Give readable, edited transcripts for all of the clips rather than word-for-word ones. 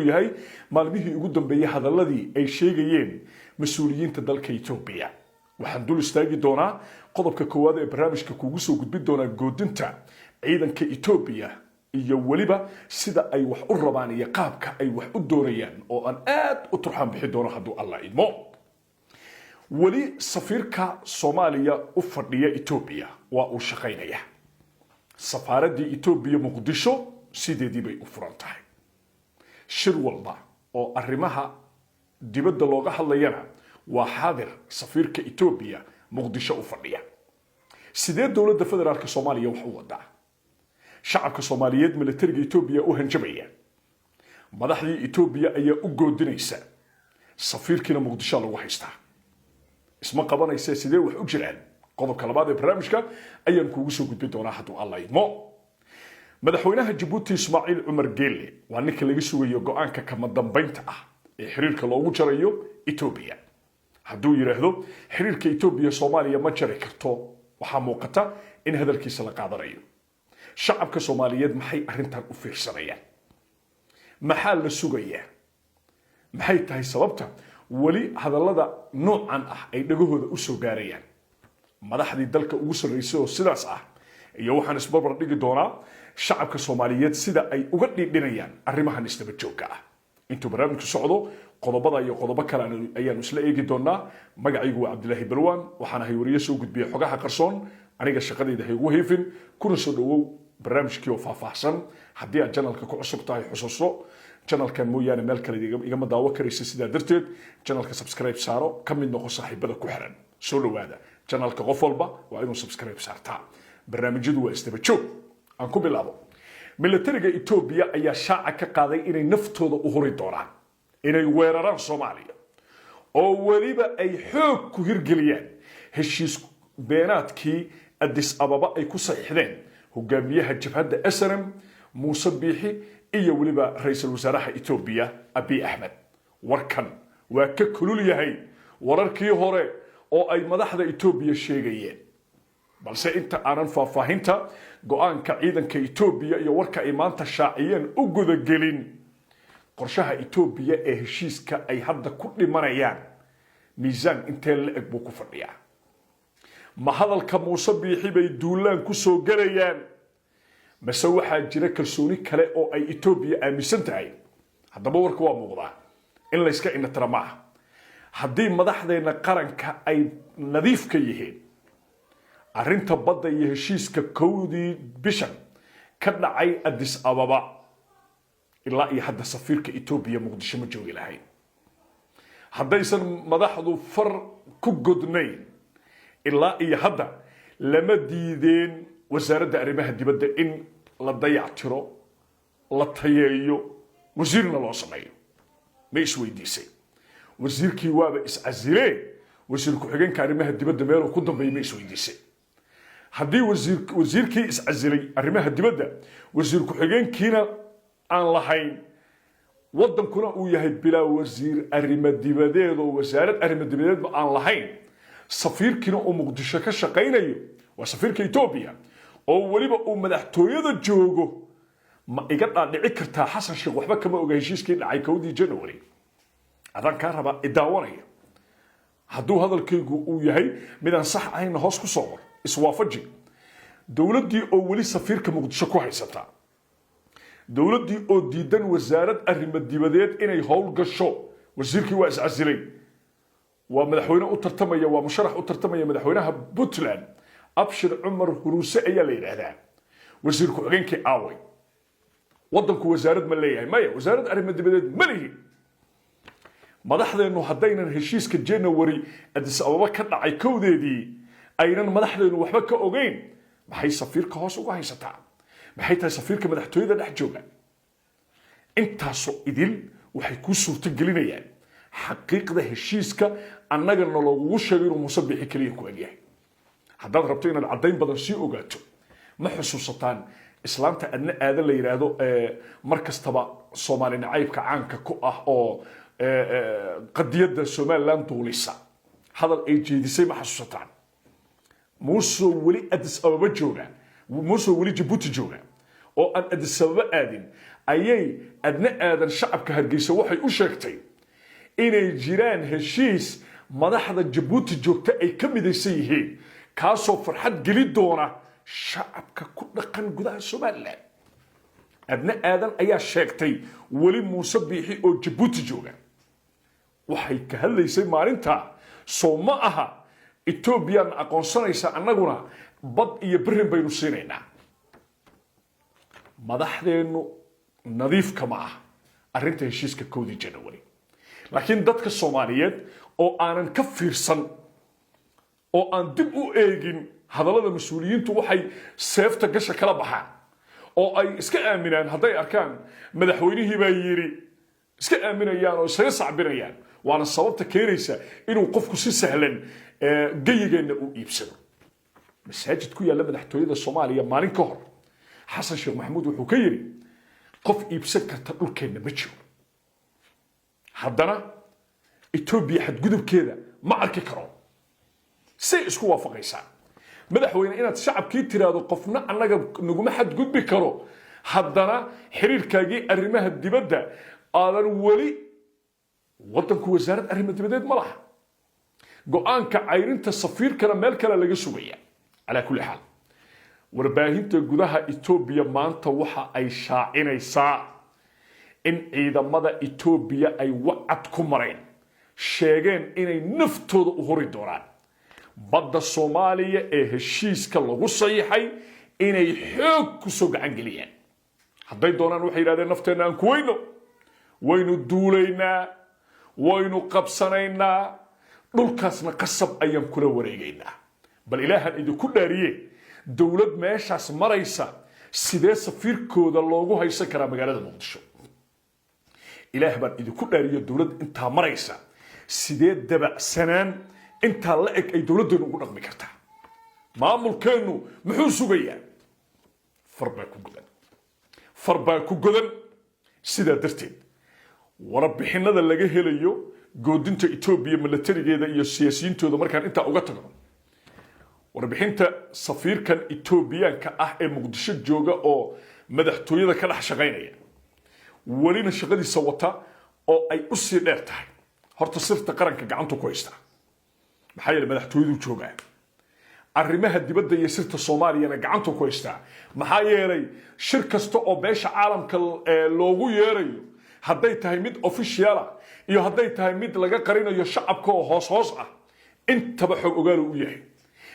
Yahay maalmihii ugu dambeeyey hadaladii ay sheegayeen mas-uuliyiinta dalka Etoobiya. Waxaan dul istaagi doonaa qodobka koowaad ee barnaamijka, kuugu soo gudbin doonaa goodinta ciidanka Etoobiya iyo weliba sida ay wax u rabaan iyo qaabka ay wax u doonayaan, oo aan aad u turxaan bixi doono hadduu Alla idmo. Weli safiirka Soomaaliya u fadhiya Etoobiya waa uu shaqaynaya. Safaaraddii Etoobiya Muqdisho sideedii bay u furan tahay. Shir walba oo arrimaha dibadda looga hadlayana waa xaadir safiirka Etoobiya Muqdisho u fadhiya. Sidee dowladda federaalka Soomaaliya wax u wadaa? Shacabka Soomaaliyeed militariga Etoobiya u hanjabaya, madaxdii Etoobiya ayaa u goodinaysa, safiirkiina Muqdisho lagu haystaa. Isma qabanaysa. Sidee wax u jiraan? Qodobka labaad ee barnaamijka ayaan kuugu soo gudbin doonaa hadduu Alla idmo. Madaxweynaha Jabuuti Ismaaciil Cumar Geelle waa ninka laga sugayo go-aanka kama dambaynta ah ee xiriirka loogu jarayo Etoobiya. Hadduu yidhaahdo xiriirka Etoobiya Soomaaliya ma jari karto, waxaa muuqata in hadalkiisa la qaadanayo. Shacabka Soomaaliyeed maxay arrintan u fiirsanayaan? Maxaa la sugayaa? Maxay tahay sababta weli hadallada noocan ah ay dhagahooda usoo gaarayaan madaxdii dalka ugu sarraysay oo sidaas ah? Iyo waxaan isbarbar dhigi doonaa shacabka Soomaaliyeed sida ay uga dhiidhinayaan arrimahan isdaba joogga ah. Intuu barnaamijku socdo qodobada iyo qodobo kale ayaanu isla eegi doonaa. Magacaygu waa Cabdilaahi Balwaan, waxaan ahay wariye soo gudbiya xogaha qarsoon. Aniga shaqadayda ha igu hiifin. Kuna soo dhawow barnaamijkii oo faahfaahsan. Haddii aad channelka ku cusub tahay, xusuuso, channelkan mooyaane meel kale igama daawo karaysa. Sidaa darteed channelka subscribe saaro, ka mid noqo saaxiibada ku xiran. Soo dhawaada. Channelka qof walba waa inuu subscribe saartaa. Barnaamijyadu waa isdaba joog. Aan ku bilaabo. Militariga Etoobiya ayaa shaaca ka qaaday inay naftooda u huri doonaan inay weeraraan Soomaaliya, oo weliba ay xoog ku hirgeliyaan heshiis beenaadkii Addis Ababa ay ku saxiixdeen hogaamiyaha jabhadda SNM Muuse Biixi iyo weliba ra-iisul wasaaraha Etoobiya Abiy Axmed. Warkan waa ka kulul yahay wararkii hore oo ay madaxda Etoobiya sheegayeen. Balse inta aanan faahfaahinta go-aanka ciidanka Etoobiya iyo warka ay maanta shaaciyeen u gudagelin, qorshaha Etoobiya ee heshiiska ay hadda ku dhimanayaan miisaan intee la eg buu ku fadhiyaa? Ma hadalka Muuse Biixi bay duulaan ku soo gelayaan, mase waxaa jira kalsooni kale oo ay Etoobiya aaminsan tahay? Haddaba warka waa muuqdaa, in layska inatira ma aha. Haddii madaxdeenna qaranka ay nadiif ka yihiin arrinta badda iyo heshiiska 1dii bishan ka dhacay Addis Ababa, ilaa iyo hadda safiirka Etoobiya Muqdisho ma joogi lahayn. Haddaysan madaxdu far ku godnayn, ilaa iyo hadda lama diideen wasaaradda arrimaha dibadda in la dayactiro, la tayeeyo, wasiirna loo sameeyo. Ma isweydiisay? Wasiirkii waaba iscasilee, wasiir ku-xigeenka arrimaha dibadda meeluu ku dambeeya ma isweydiisay? Haddii wasiirkii iscasilay arrimaha dibadda, wasiir ku-xigeenkiina aan lahayn, waddankuna uu yahay bilaa wasiir arrimo dibadeed oo wasaarad arrimo dibadeedba aan lahayn, safiirkiina uu Muqdisho ka shaqaynayo, waa safiirka Etoobiya, oo weliba uu madaxtooyada joogo, ma iga dhaadhici kartaa Xasan Sheekh waxba kama oga heshiiskii dhacay 1dii January? Adaan kaa rabaa idaawanaya. Hadduu hadalkaygu uu yahay midaan sax ahayna, hoos ku soo qor. Iswaafaji dowladdii oo weli safiirka Muqdisho ku haysata, dowladdii oo diidan wasaarad arrimo dibadeed inay howl gasho, wasiirkii waa iscasilay, waa madaxweyne u tartamaya, waa musharax u tartamaya madaxweynaha Puntland, Abshir Cumar Huruuse ayaa la yidhaahdaa. Wasiir ku-xigeenkii aaway? Waddanku wasaarad ma leeyahay? Maya, wasaarad arrimo dibadeed ma lihi. Madaxdeennu haddaynan heshiiska January Addis Ababa ka dhacay 1deedii aynan madaxdeennu waxba ka ogeyn, maxay safiirka hoos uga haysataa? Maxay tahay safiirka madaxtooyada dhex jooga? Intaasoo idil waxay kuu suurto gelinayaan xaqiiqda heshiiska annagana loogugu sheego inuu Muuse Bixi keliya ku egyahay. Haddaad rabto inaad caddayn badan sii ogaato, ma xusuusataan islaanta Adna Aadan la yidhaahdo, mar kastaba Soomaali nacaybka caanka ku ah oo qadiyadda Somaliland duulisa? Hadal ay jeedisay ma xasuusataan? Muusoo weli Addis Ababa jooga, Muusoo weli Jabuuti jooga oo aan Addis Ababa aadin, Ayay Adna Aadan shacabka Hargeysa waxay u sheegtay inay jiraan heshiis madaxda Jabuuti joogta ay ka midaysan yihiin, kaasoo farxad geli doona shacabka ku dhaqan gudaha Somaliland. Adna Aadan ayaa sheegtay weli Muuse Biixi oo Jabuuti jooga. Waxay ka hadlaysay maalinta soo ma aha Etoobiyana aqoonsanaysa, annaguna bad iyo berin baynu siinaynaa. Madaxdeennu nadiifka ma ah arrinta heshiiska 1-dii Janawari, laakiin dadka Soomaaliyeed oo aanan ka fiirsan oo aan dib u eegin hadallada mas-uuliyiintu waxay seefta gasha kala baxaan oo ay iska aaminaan. Hadday arkaan madaxweynihii baa yidhi, iska aaminayaan oo isaga sacbinayaan. Waana sababta keenaysa inuu qofku si sahlan geyigeenna uu iibsado. Masaajid ku yaalla madaxtooyada Soomaaliya maalin ka hor, Xasan Sheekh Maxamuud wuxuu ka yidhi: "Qof iibsan karta dhulkeenna ma jiro." Haddana Etoobiya xadgudubkeeda ma arki karo. Say isku waafaqaysaa, madaxweyne, inaad shacabkii tiraahdo qofna annaga naguma xadgudbi karo, haddana xiriirkaagii arrimaha dibadda aadan weli? Waddanku wasaarad arrimo dibadeed ma laha. Go-aanka cayrinta safiirkana meel kale laga sugaya. Calaa kulli xaal, warbaahinta gudaha Etoobiya maanta waxa ay shaacinaysaa in ciidamada Etoobiya ay wacad ku mareen, sheegeen inay naftooda u huri doonaan badda Soomaaliya ee heshiiska lagu saxiixay inay xoog ku soo gacan geliyaan hadday doonaan. Waxay yidhahdeen: "Nafteenna aan ku weyno, waynu duulaynaa, waynu qabsanaynaa, dhulkaasna qasab ayaan kula wareegaynaa." Bal Ilaahan idinku dhaariye, dowlad meeshaas maraysa sidee safiirkooda loogu haysan karaa magaalada Muqdisho? Ilaah baan idinku dhaariyo, dowlad intaa maraysa sidee dabacsanaan intaa la eg ay dowladdeenu ugu dhaqmi kartaa? Maamulkeennu muxuu sugayaa? Far baa ku godan, far baa ku godan. Sidaa darteed, warbixinada laga helayo goodinta Etoobiya, milatarigeeda iyo siyaasiyiintooda markaan intaa uga tagno, warbixinta safiirkan Etoobiyaanka ah ee Muqdisho jooga oo madaxtooyada ka dhex shaqaynaya, welina shaqadiisa wata, oo ay u sii dheer tahay horta sirta qaranka gacantu ku haystaa, maxaa yeele madaxtooyadu joogaa, arrimaha dibadda iyo sirta Soomaaliyana gacantu ku haystaa, maxaa yeelay shir kasta oo beesha caalamka loogu yeerayo, hadday tahay mid official ah iyo hadday tahay mid laga qarinayo shacabka oo hoos hoos ah, intaba xog ogaal u yahay.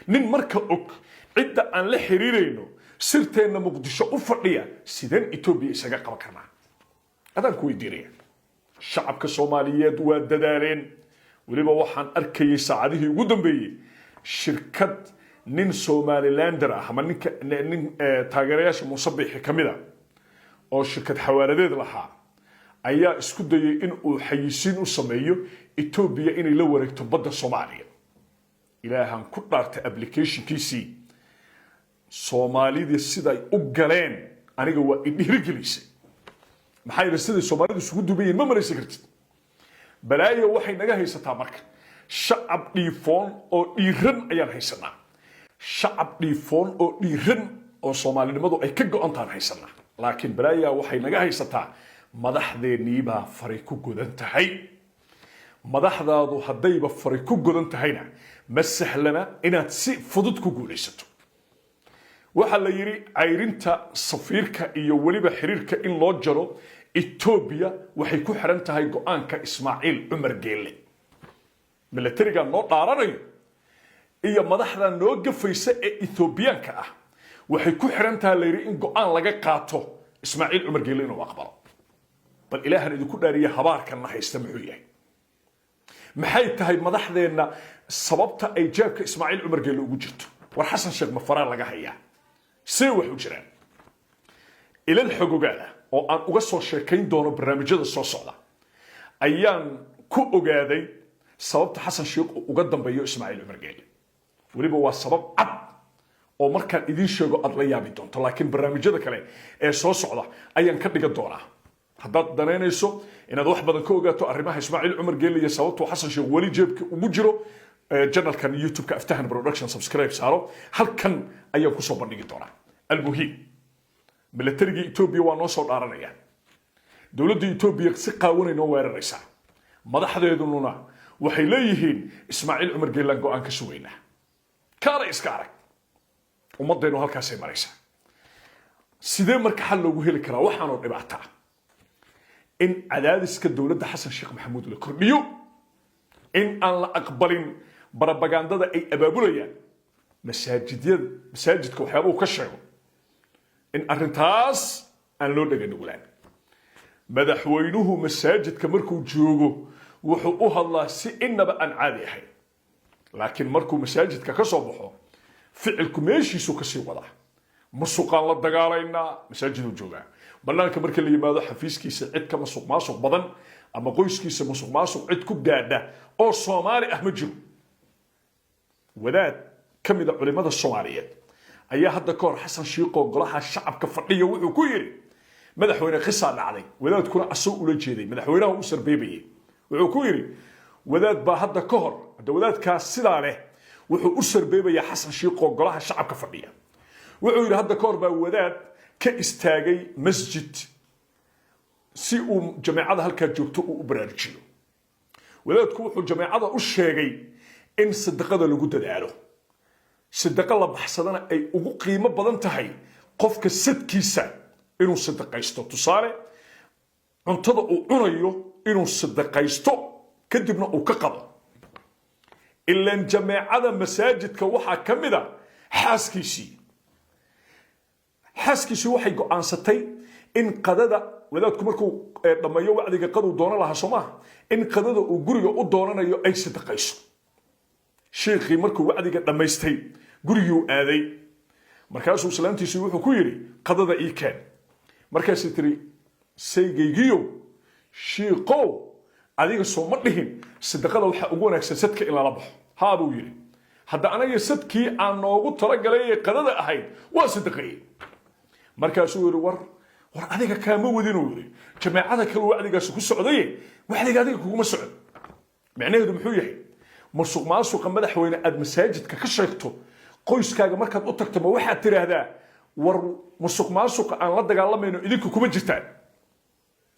Nin marka og cidda aan la xiriirayno, sirteenna Muqdisho u fadhiya, sideen Etoobiya isaga qaban karnaa? Adaan ku weydiinaya. Shacabka Soomaaliyeed waa dadaaleen. Weliba waxaan arkayay saacadihii ugu dambeeyey shirkad nin Somalilander ah ama ninka nin taageerayaasha Muuse Biixi ka mid a oo shirkad xawaaladeed lahaa ayaa isku dayay in uu xayisiin u sameeyo Etoobiya inay la wareegto badda Soomaaliya. Ilaahan ku dhaartay, applicationkiisii Soomaalidii siday u galeen aniga waa i dhiirigelisay, maxaa yeele siday Soomaalidu isugu duuban yihiin ma maraysan kartid. Balaayo waxay naga haysataa marka shacab dhiifoon oo dhiiran ayaan haysanaa, shacab dhiifoon oo dhiiran oo Soomaalinimadu ay ka go-antaan haysanaa, laakiin balaaya waxay naga haysataa madaxdeenniibaa faray ku godan tahay. Madaxdaadu haddayba faray ku godan tahayna, ma sahlana inaad si fudud ku guulaysato. Waxaa la yidhi cayrinta safiirka iyo weliba xiriirka in loo jaro Etoobiya waxay ku xiran tahay go-aanka Ismaaciil Cumar Geelle. Milatariga noo dhaaranayo iyo madaxda noo gafaysa ee Ethoobiyaanka ah waxay ku xiran tahay, la yidhi, in go-aan laga qaato Ismaaciil Cumar Geelle inuu aqbalo. Bal Ilaahan idinku dhaariya, habaarkanna haysta muxuu yahay? Maxay tahay madaxdeenna sababta ay jeebka Ismaaciil Cumar Geelle ugu jirto? War Xasan Sheekh ma faraa laga hayaa? See wax u jiraan? Ilal xogogaala oo aan uga soo sheekayn doono barnaamijyada soo socda ayaan ku ogaaday sababta Xasan Sheekh uu uga dambeeyo Ismaaciil Cumar Geelle. Weliba waa sabab cad oo markaan idiin sheego aad la yaabi doonto, laakiin barnaamijyada kale ee soo socda ayaan ka dhigan doonaa. Haddaad danaynayso inaad wax badan ka ogaato arrimaha Ismaaciil Cumar Geelle iyo sababtuu Xasan Sheekh weli jeebka ugu jiro, channelkan YouTube-ka Aftahan Production subscribe saaro, halkan ayaan kusoo bandhigi doonaa. Almuhiim, milatarigii Etoobiya waa noo soo dhaaranaya. Dowladda Etoobiya si qaawanay noo weeraraysaa, madaxdeedununa waxay leeyihiin Ismaaciil Cumar Geelaan go-aan ka sugaynaa. Kaala iska arag, ummadaynu halkaasay maraysaa. Sidee marka xal loogu heli karaa waxaanoo dhibaataa? In cadaadiska dowladda Xasan Sheekh Maxamuud la kordhiyo, in aan la aqbalin barabagandada ay abaabulayaan masaajidyada, masaajidka waxyaaba uu ka sheego, in arrintaas aan loo dhega nugulaan. Madaxweynuhu masaajidka markuu joogo wuxuu u hadlaa si inaba aan caadi ahayn, laakiin markuu masaajidka ka soo baxo ficilku meeshiisuu kasii wadaa. Musuqaan la dagaalaynaa masaajiduu joogaa, banaanka marka la yimaado xafiiskiisa cid ka masuq maasuq badan ama qoyskiisa musuq maasuq cid ku gaadha oo Soomaali ah ma jiro. Wadaad ka mid a culimada Soomaaliyeed ayaa hadda ka hor Xasan Shiiqoo golaha shacabka fadhiya wuxuu ku yidhi: "Madaxweyne, qisaa dhacday." Wadaadkuna asagoo ula jeeday madaxweynaha u sarbeebayay. Wuxuu ku yidhi: "Wadaad baa hadda ka hor." Hadda wadaadkaas sidaa leh wuxuu u sarbeebayaa Xasan Shiiqoo golaha shacabka fadhiya. Wuxuu yidhi: "Hadda ka hor baa wadaad ka istaagay masjid si uu jameecada halkaa joogto uu u baraarujiyo. Wadaadku wuxuu jameecada u sheegay in sadaqada lagu dadaalo, sadaqo la baxsadana ay ugu qiimo badan tahay qofka sadkiisa inuu sadaqaysto, tusaale cuntada uu cunayo inuu sadaqaysto, kadibna uu ka qabo. Ilaan jameecada masaajidka waxaa ka mid a xaaskiisii. Xaaskiisii waxay go'aansatay in qadada wadaadku markuu dhammeeyo wacdiga qaduu doono lahaa, soo maaha, in qadada uu guriga u doonanayo ay sadaqayso. Shiikhii markuu wacdiga dhammaystay guriguu aaday. Markaasuu islaantiisii wuxuu ku yidhi: 'Qadada ii keen.' Markaasay tiri: 'Saygaygiyo shiiqow, adiga soo ma dhihin sadaqada waxaa ugu wanaagsan sadka in lala baxo?' 'Haa,' buu yidhi. 'Hadda anaga sadkii aan noogu talagalay ee qadada ahayd waa sadaqeeyey.' Markaasuu yidhi: 'War war, adiga kaama wadinuu yidhi, jameecada kale wacdigaasi ku socdaye, wacdiga adiga kuguma socon.' Micnaheedu muxuu yahay? Musuq maasuqa, madaxweyne, aad masaajidka ka sheegto, qoyskaaga markaad u tagto ma waxaad tidhaahdaa: 'War, musuq maasuqa aan la dagaalamayno idinku kuma jirtaan?'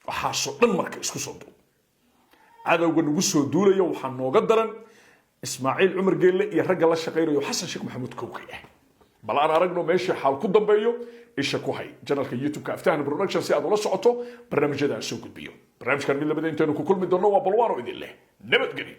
Waxaasoo dhan marka isku soo duub, cadowga nagu soo duulaya waxaa nooga daran Ismaaciil Cumar Geelle iyo ragga la shaqaynayo, Xasan Sheekh Maxamuud kowkay ah. Bal aan aragno meeshii xaal ku dambeeyo. Isha ku hay channelka YouTube-ka Aftahan Production si aad ula socoto barnaamijyada aan soo gudbiyo. Barnaamijkan mid lamida intaynu ku kulmi doonno, waa Balwaano idin leh nabadgelyo.